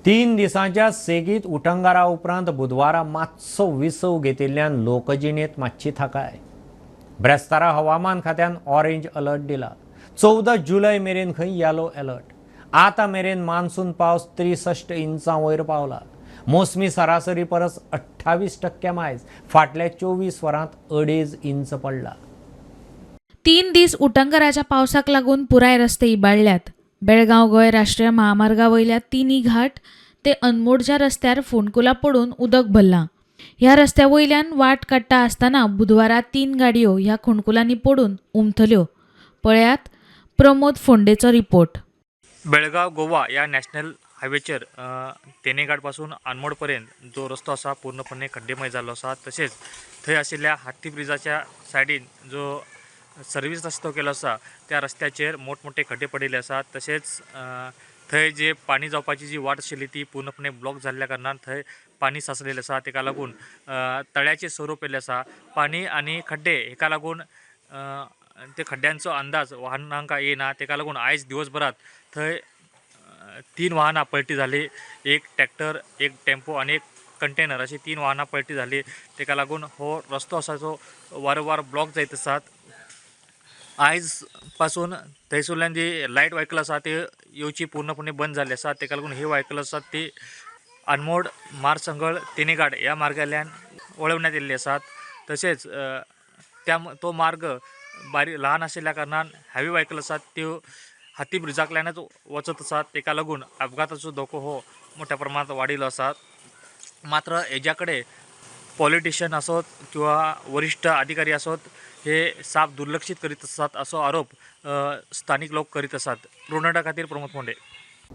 3 दिसांच्या सेगीत उटंगारा उपरांत बुधवारा मातसो विसव घेतिल्ल्यान लोकजिणेंत मातशी थाकाय. ब्रेस्तारा हवामान खात्यान ऑरेंज अलर्ट दिला. 14 जुलय मेरेन खंय येलो अलर्ट. आतां मेरेन मान्सून पावस 63 इंचां वयर पावला. मोसमी सरासरी परस 28% मायज. फाटल्या 24 वरांत 2.5 इंच पडला. 3 दीस उटंगाराच्या पावसाक लागून पुराय रस्ते इबाडल्यात. बेळगांव गोंय राष्ट्रीय महामार्गा वयल्या तिनी घाट ते अनमोडच्या रस्त्यार फोंडकुलां पडून उदक भरलां. ह्या रस्त्या वयल्यान वाट काडटा आसतना बुधवारा 3 गाडयो ह्या फोंडकुलांनी पडून उमथल्यो. पळयात प्रमोद फोंडेचो रिपोर्ट. बेळगांव गोवा या नॅशनल हायवेचेर तेनेघाट पासून अनमोड पर्यंत जो रस्तो आसा पूर्णपणे खड्डेमय जाल्लो आसा. तशेंच थंय आशिल्ल्या हात्ती ब्रिजाच्या सायडीन जो सर्वीस रस्तो केलो आसा त्या रस्त्याचेर मोठमोठे खड्डे पडिल्ले आसात. तशेंच थंय जे पाणी जावपाची जी वाट आशिल्ली ती पूर्णपणे ब्लॉक जाल्ल्या कारणान थंय पाणी साचलेलें आसा. तेका लागून तळ्याचें स्वरूप येयल्लें आसा. पाणी आनी खड्डे हेका लागून ते खड्ड्यांचो अंदाज वाहनांक येना. तेका लागून आयज दिवसभरात थंय 3 वाहनां पलटी झाली. एक ट्रॅक्टर, एक टेम्पो आनी एक कंटेनर अशी 3 वाहनां पलटी झाली. तेका लागून हो रस्तो आसा जो वारंवार ब्लॉक जायत आसात. आयज पासून थंयसरल्यान जी लायट व्हायकल आसा ती येवची पूर्णपणे बंद जाल्ली आसा. तेका लागून ही व्हायकल आसात ती अनमोड मारसंगळ तेनेघाट ह्या मार्गांतल्यान वळवण्यात येयल्ली आसात. तशेंच त्या तो मार्ग बारीक ल्हान आशिल्ल्या कारणान हेवी व्हायकल आसात त्यो हाती ब्रिजांतल्यानच वचत आसात. तेका लागून अपघाताचो धोको हो मोठ्या प्रमाणात वाडिल्लो आसा. मात्र हेज्या कडेन पॉलिटिशियन असोत किंवा वरिश्ठ अधिकारी असोत हे साप दुर्लक्षित करीत आसात असो आरोप स्थानिक लोक करीत आसात. प्रोनोडा खातीर प्रमोद फोंडे.